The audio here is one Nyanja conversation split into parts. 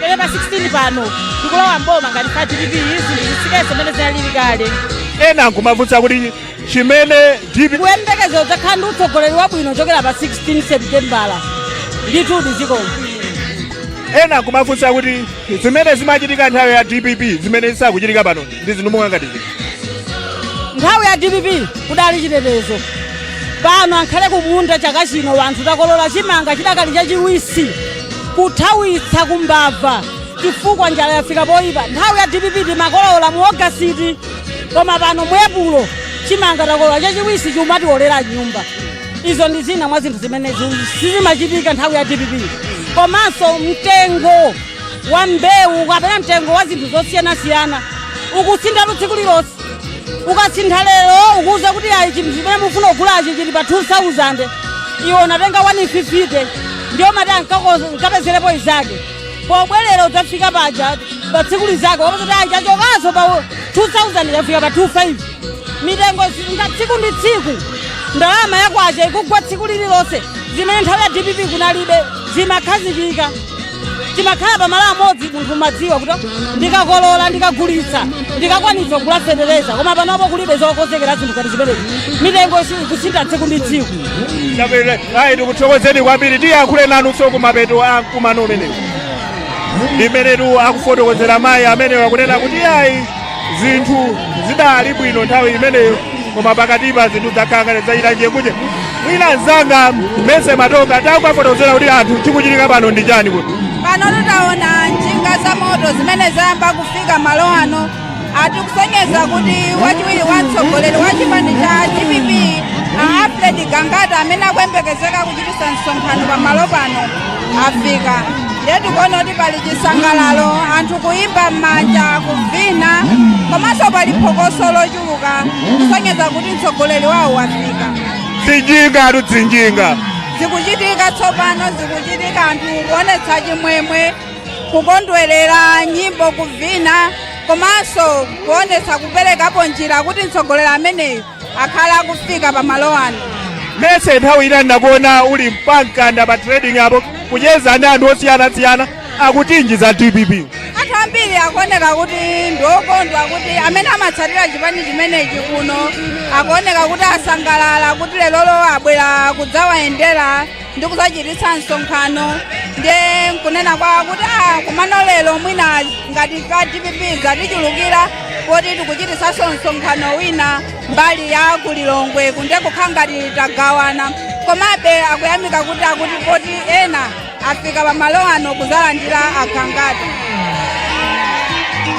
Pene pa 16 pano tikulowa mboma ngati fa DPP, zinthu zitsikenso mmene zinalili kale. Ena nkumafunsa kuti chimene DPP Kuyembekeza udzakhala ndi utsogoleri wabwino kuchokera pa 16 Seputembala ndithudi, zikomo. Ena nkumafunsa kuti zimene zimachitika nthawi ya DPP zimene zisakuchitika pano ndi zinthu monga ngati ziti? Nthawi ya DPP kudali chitetezo. Pano ankhale kumunda chaka chino wanthu takolola chimanga chidakali chachiwisi, kuthawitsa kumbava chifukwa njala yafika poyipa. Nthawi ya DPP timakolola mu Ogasiti, koma pano mu Epulo chimanga takolola chachiwisi chumatiolera nyumba. Izo ndi zina mwa zinthu zimene sizimachitika nthawi ya DPP. Komanso mtengo wa mbewu kapena mtengo wa zinthu zosiyanasiyana ukusintha tsiku lilonse. Ukasintha lero, ukuuza kuti ayi, chinthu chimene mufuna kugulachi chili pa 2000, iwe unatenga 150, ndiyo mati ankapezerepo izake. Pobwerera udzafika paja pa tsiku lizake wapeza kuti ayi, chachokaso pa 2000, chafika pa 25. Mitengo nga tsiku ndi tsiku, ndalama yakwacha ikugwa tsiku lililonse, zimene nthawi ya DPP kunalibe, zimakhazikika. Timakhala pamalo amodzi, munthu umadziwa kuti ndikakolola, ndikagulitsa, ndikakwanitsa kugula fetereza. Koma panopo kulibe zokonzekera zinthu ngati zimenezi. Mitengo ikusintha tsiku ndi tsiku. Chabwino, ayi, tikuthokozeni kwambiri. Tiyankhule nanunso kumapeto a mkumano umenewu. Ndimenetu akufotokozera mayi amenewo, akunena kuti ayi, zinthu zidali bwino nthawi imeneyo, koma pakatipa zinthu zakhala ngati zachita njekunje. Mwina mzanga Mese Matonga takumafotokozera kuti anthu chikuchitika pano ndi chani kuti? Pano tutaona njinga za moto zimene zayamba kufika malo ano, atikusonyeza kuti wachiwiri wa mtsogoleri wa chipani cha DPP, a Alfred Gangata, amene akuyembekezeka kuchitisa msonkhano pamalo pano, afika. Ndiye tikuona kuti pali chisangalalo, anthu kuyimba m'manja, kuvina, komanso pali phokoso lochuluka kusonyeza kuti mtsogoleri wawo wafika. Zinjinga atu, zinjinga. Zikuchitika tsopano, zikuchitika, anthu kuonetsa chimwemwe, kukondwerera, nyimbo, kuvina, komanso kuonetsa kuperekapo njira kuti mtsogoleri ameneyu akhala akufika pamalo ano. Mese, nthawi ina ndakuona uli mpankanda pa trading apo kucheza ndi anthu osiyanasiyana, akutinji za DPP? Anthu ambiri akuoneka kuti ndiokondwa, kuti amene amatsatira chipani chimenechi kuno akuoneka kuti asangalala kuti lerolo abwera kudzawayendera ndi kudzachititsa msonkhano. Ndiye nkunena kwa kuti kumano lero mwina ngati ka DPP zatichulukira poti tikuchititsanso msonkhano wina mbali ya kulilongwe, kunde kukhala ngati tagawana. Komabe akuyamika kuti akuti poti ena afika pamalo ano kudzalandira aGangata.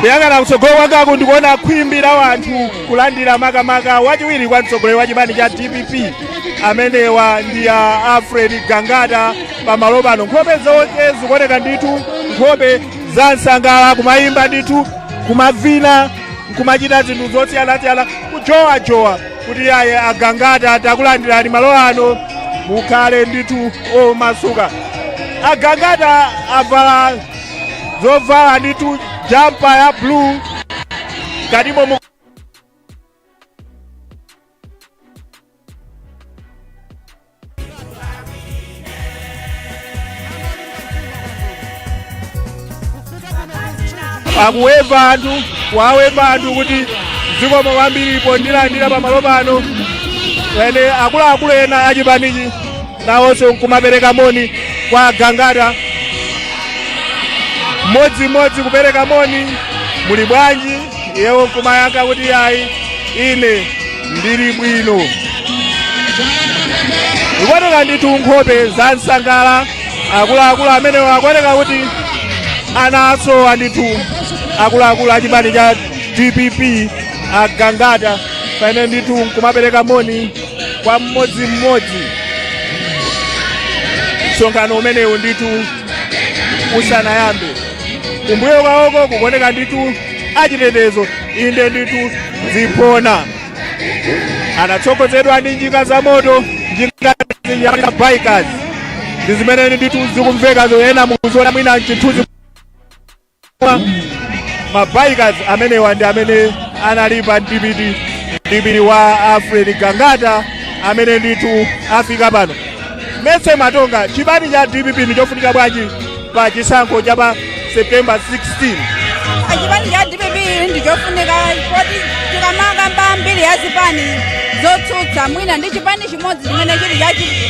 Kuyang'ana kutsogolo kwangaku ndikuona khwimbi la wanthu kulandira makamaka wachiwiri kwa mtsogoleri wa chipani cha DPP, amenewa ndi a Alfred Gangata. Pamalo pano nkhope zonse zikuoneka ndithu nkhope za nsangala, kumayimba ndithu, kumavina, kumachita zinthu zosiyanasiyana, kujowajowa kuti yaye, aGangata takulandirani malo ano, mukhale ndithu omasuka. Agangata avala zovala ndithu, jumper ya blue, katimo mu akuweva anthu, kuwaweva anthu kuti zikomo kwambiri pondilandira pamalo pano. Ene akuluakulu ena achipanichi nawonso nkumapereka moni kwa Gangata, mmodzimmodzi kupereka moni, "Muli bwanji?" Iyewo nkumayankha kuti, "Ayi, ine ndili bwino." Ikuoneka ndithu nkhope za nsangala. Akuluakulu amenewo akuoneka kuti anasowa ndithu akuluakulu achipani cha DPP, aGangata pamene ndithu nkumapereka moni kwa mmodzimmodzi msonkhano umenewu ndithu usanayambe. Kumbuyo kwawoko kukuoneka ndithu achitetezo, inde ndithu ziphona, anatsogozedwa ndi njinga za moto, njinga ya bikers ndi zimene ndithu zikumveka ena mukuziona mwina mchithunzi. Ma bikers amenewa ndi amene anali pa mdipiti, mdipiti wa Alfred Gangata amene ndithu afika pano. Mese Matonga, chipani cha DPP ndi chofunika bwanji pa chisankho cha pa September 16. Chipani cha DPP ndichofunika poti tikamakamba mbiri ya zipani zotsutsa, mwina ndi chipani chimodzi chimene chili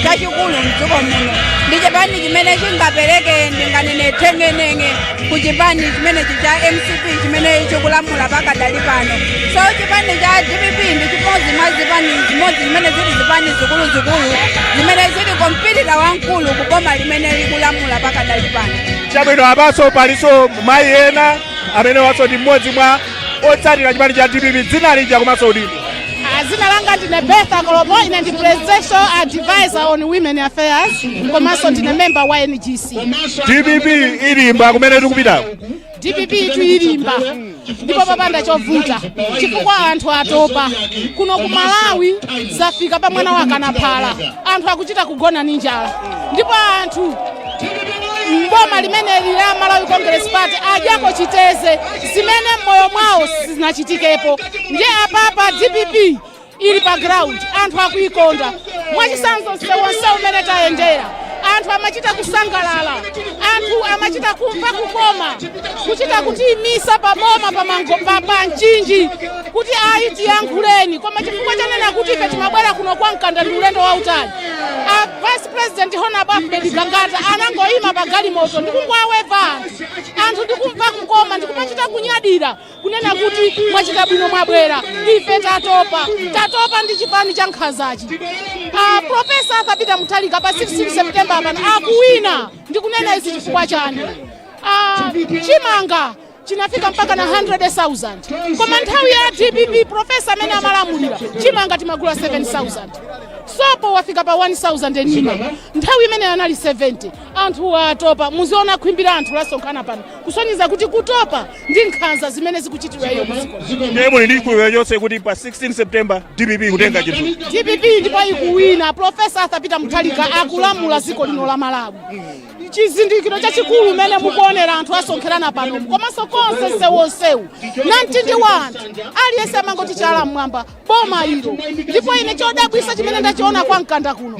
chachikulu mdziko muno, ndi chipani chimene chingapereke, ndinganene, thengenenge ku chipani chimenechi cha MCP chimene chikulamula pakadali pano. So chipani cha DPP ndi chimodzi mwa zipani zimodzi zimene zili zipani zikuluzikulu zimene zili competitor wamkulu ku boma limene likulamula pakadali pano. Chabwino, apanso palinso mayi ena amene wanso ndi mmodzi mwa otsatira chipani cha DPP. Dzina lija komanso udindo? Dzina langa ndine Bertha Kolopo. Ine ndi presidential advisor on women affairs, komanso ndine member wa NGC. DPP ilimba kumene tikupitako? DPP itu ilimba, ndipo papanda chovuta, chifukwa anthu atopa. Kuno ku Malawi zafika pa mwana wakanaphala, anthu akuchita kugona ndi njala, ndipo anthu mboma limeneli la Malawi Congress Party adyako chiteze zimene m'moyo mwawo sizinachitikepo. Ndiye apapa DPP ili pa ground, anthu akuikonda. Mwachisanzo, msewu umene tayendera, anthu amachita kusangalala, anthu amachita kumva kukoma, kuchita kutiyimisa paboma pamango pa Mchinji kuti ayi, tiyankhuleni. Koma chifukwa chanena kuti ife timabwera kuno kwa Mkanda ndi ulendo wautali, a Vice President Honorable Alfred Gangata anangoyima pa galimoto ndikungowaweva anthu, anthu ndikumva kukoma, ndikumachita kunyadira kunena kuti mwachita bwino mwabwera, ife tatopa, tatopa ndi chipani cha nkhanzachi. Professor Arthur Peter Mutharika pa 16 September pano akuwina. Ndikunena izi chifukwa chani? Chimanga chinafika mpaka na 100,000, koma nthawi ya DPP, professor amene amalamulira, chimanga timagula 7,000. Sopo wafika pa 1000 enima, nthawi imene anali 70. Anthu atopa. Muziona khwimbi la anthu lasonkhana pano, kusonyeza kuti kutopa ndi nkhanza zimene zikuchitidwa iyo muziko. Ndiye muli ndi chikhulupiriro chonse kuti pa 16 September DPP kutenga chinthu? DPP ndipo ikuwina. Professor Arthur Peter Mutharika akulamula dziko lino la Malawi. Chizindikiro chachikulu umene mukuonera anthu asonkherana pano, komanso konse nsewonsewu na mtindi wa anthu, aliyense amangoti chala mmwamba, boma ilo. Ndipo ine chodabwisa chimene ndachiona kwa Mkanda kuno,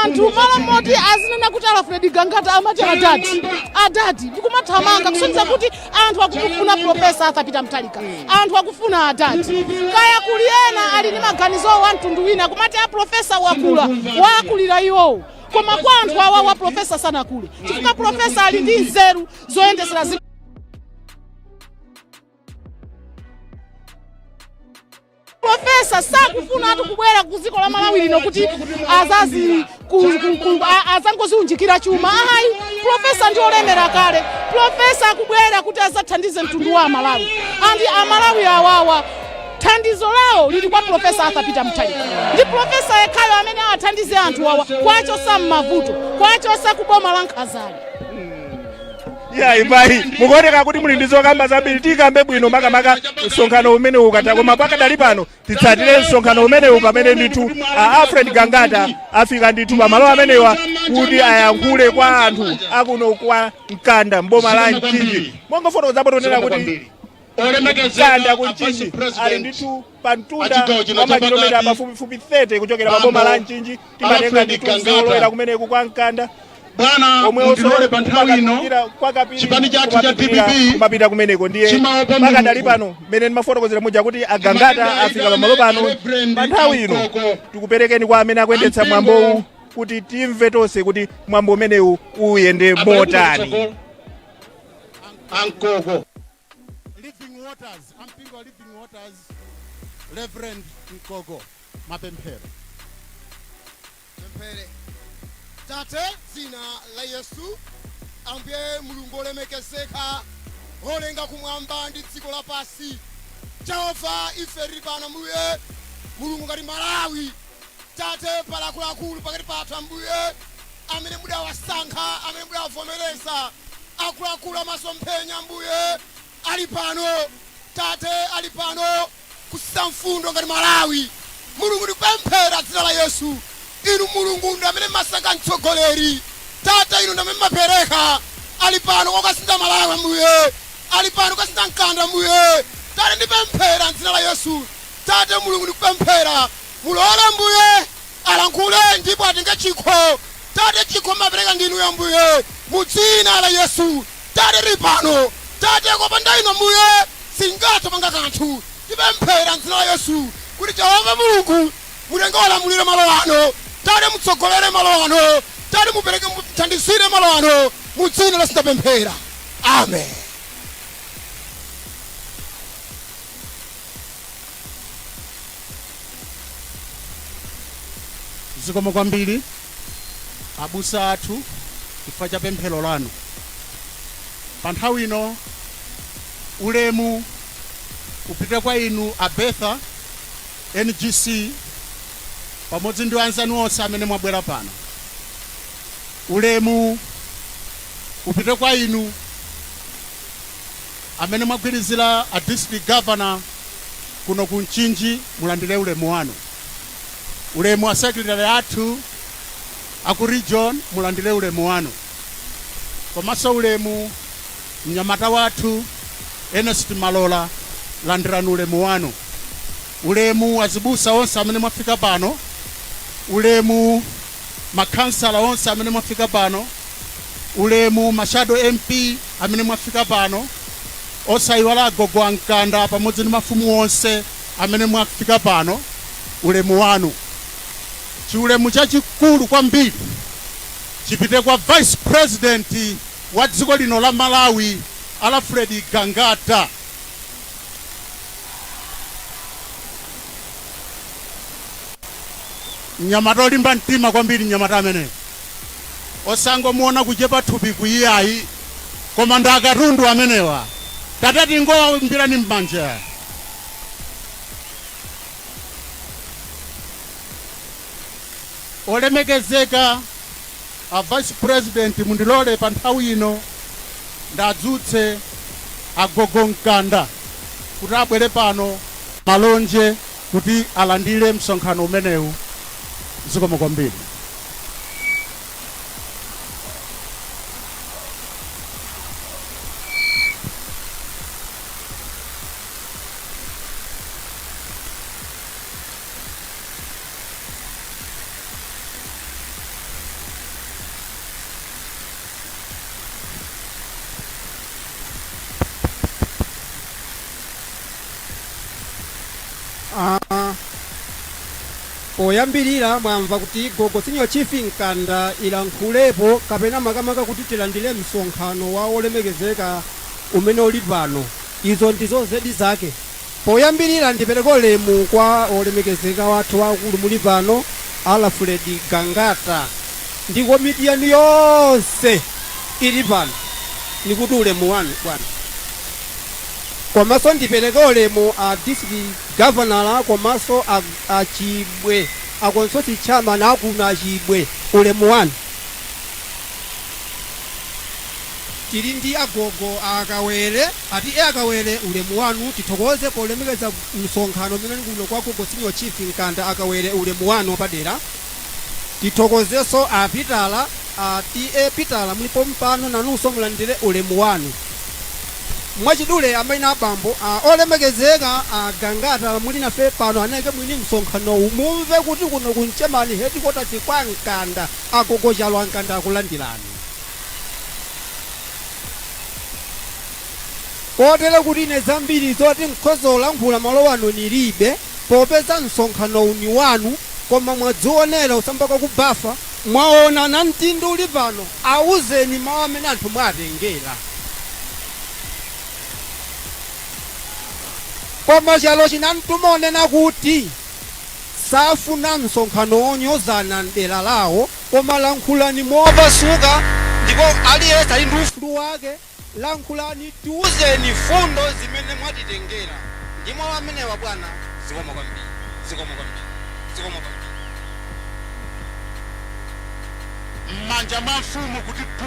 anthu malo moti azinena kuti Alfred Gangata, amati adati, adati, ndikumathamanga, kusonyeza kuti anthu akumufuna Professor Arthur Peter Mutharika, anthu akufuna adati. Kaya kuli ena ali ndi maganizo wa mtundu wina kumati a professor wakula, wakulira iwowo, koma kwa anthu awa wa professor sanakule, chifukwa professor ali ndi nzeru zoyendesera ziko. Professor sakufuna ati kubwera ku dziko la Malawi lino kuti azazi azangoziunjikira chuma, ayi. Professor ndi olemera kale. Professor akubwera kuti azathandize mtundu wa Amalawi, and Amalawi awawa thandizo lawo lili kwa Professor Arthur Peter Mutharika. Ndi professor yekhayo amene awathandize anthu awa kwachosa m'mavuto, kwachosa kuboma la nkhazali. Iya, imbayi, mukuoneka kuti muli ndi zokamba zambiri. Tikambe bwino makamaka msonkhano umene ukatha, koma pakadali pano titsatire msonkhano umenewu pamene ndithu a Alfred Gangata afika ndithu pamalo amenewa kuti ayankhule kwa anthu akuno kwa Mkanda mboma la Mchinji. Mongofotokozapo, tonena kuti Mkanda ku Mchinji ali ndithu pa mtunda wa makilomita pafupifupi 30 kuchokera pa boma la Mchinji. Timatenga ndithu msewu kumeneku kwa Mkanda Bwana, omwe mundilole pa nthawi ino, chipani chathu cha DPP kumapita kumeneko. Ndiye chimaopa pakadali Mulungu. pano mmene ndimafotokozera muja kuti Agangata afika pamalo pano pa nthawi ino, tikuperekeni kwa amene akuyendetsa mwambowu kuti timve tonse kuti mwambo umenewu uyende motani. Ankoko. Living Waters, ampingo wa Living Waters, Reverend Mkoko, mapemphero. Pemphere. Tate, dzina la Yesu, Ambuye Mulungu olemekezeka, olenga kumwamba ndi dziko lapansi, Jehova, ife tili pano, Ambuye Mulungu, ngati Malawi. Tate, palakuluakulu pakati pathu, Ambuye, amene mudawasankha, amene mudawavomereza, akuluakulu amasomphenya, Ambuye, ali pano. Tate, ali pano kusisa mfundo ngati Malawi. Mulungu, ndikupemphera dzina la Yesu, inu Mulungu ndi amene mmasankha mtsogoleri. Tate, inu ndi amene mmapereka. Ali pano kokasintha Malawi, Ambuye, ali pano kukasintha Mkanda, Ambuye. Tate, ndipemphera mdzina la Yesu. Tate Mulungu, ndikupemphera, mulole Ambuye alankhule ndipo atenge chikho. Tate, chikho mmapereka ndinuyo, Ambuye, mu dzina la Yesu. Tate, tili pano. Tate, kopanda inu Ambuye singathe panga kanthu. Tipemphera mdzina la Yesu kuti Jehova Mulungu mutenge ulamuliro malo ano. Tate, mutsogolere malo ano. Tate, mupereke, muthandizire malo ano. Mu dzina la Yesu ndapemphera, amen. Zikomo kwambiri, abusa athu, chifukwa cha pemphero lanu. Pa nthawi ino ulemu upite kwa inu a Betha NGC pamodzi ndi anzanu onse amene mwabwera pano. Ulemu upite kwa inu amene mwagwirizira a district governor kuno ku Mchinji, mulandire ulemu wanu. Ulemu a secretary athu aku region, mulandire ulemu wanu. Komanso ulemu mnyamata wathu Ernest Malola, landirani ulemu wanu. Ulemu azibusa onse amene mwafika pano. Ulemu makhansala onse amene mwafika pano. Ulemu ma shadow MP amene mwafika pano. Osayiwala agogo aMkanda pamodzi ndi mafumu onse amene mwafika pano, ulemu wanu. Chiulemu chachikulu kwambiri chipite kwa Vice President wa dziko lino la Malawi, Alfred Gangata. Mnyamata olimba mtima kwambiri, mnyamata ameneyo. Osangomuona kuchepa thupi kuiyayi, koma ndi akatundu amenewa. Tate, tingowaombirani m'manja. Olemekezeka a Vice President, mundilole pa nthawi ino ndadzutse agogo Mkanda kuti abwere pano malonje kuti alandire msonkhano umenewu. Zikomo kwambiri. Poyambirira mwamva kuti gogo Senior Chief Mkanda ilankhulepo kapena makamaka kuti tilandire msonkhano wa olemekezeka umene uli pano. Izo ndizo zedi zake. Poyambirira ndipereke ulemu kwa olemekezeka wathu wakulu muli pano, Alfred Gangata, ndi komiti yanu yonse ili pano. Nikuti ulemu wanu, bwana. Komanso ndipereke ulemu a district governor komanso a Chibwe, a constituency chairman akuno aChibwe, ulemu wanu. Tili ndi agogo aKawere, ati e aKawere, ulemu wanu. Tithokoze polemekeza msonkhano umene uli kuno kwa gogo Senior Chief Mkanda. AKawere, ulemu wanu wapadera. Tithokozenso a Pitala, a TA Pitala, mulipo mpano, nanunso mulandire ulemu wanu. Mwachidule, amayi na abambo, olemekezeka a Gangata muli nafe pano, aneke mwini msonkhanowu, mumve kuti kuno ku Mchemani headquarters kwa Mkanda, agogo Chalo aMkanda akulandirani. Kotero kuti ine zambiri zoti nkhoza olankhula malo ano nilibe, popeza msonkhanowu ni wanu. Koma mwadzionera usambaka ku bafa, mwaona na mtindu uli pano. Awuzeni mawu amene anthu mwatengera. Koma chalo chinamtuma onena kuti safuna msonkhano wonyozana mdera lawo, koma lankhulani mopasuka ndipo aliyense ali ndi ufulu wake. Lankhulani, tiuzeni fundo zimene mwatitengera. Ndi mawu amenewa, bwana, zikomo kwambiri, zikomo kwambiri, zikomo kwambiri. M'manja mwa mfumu kuti pu.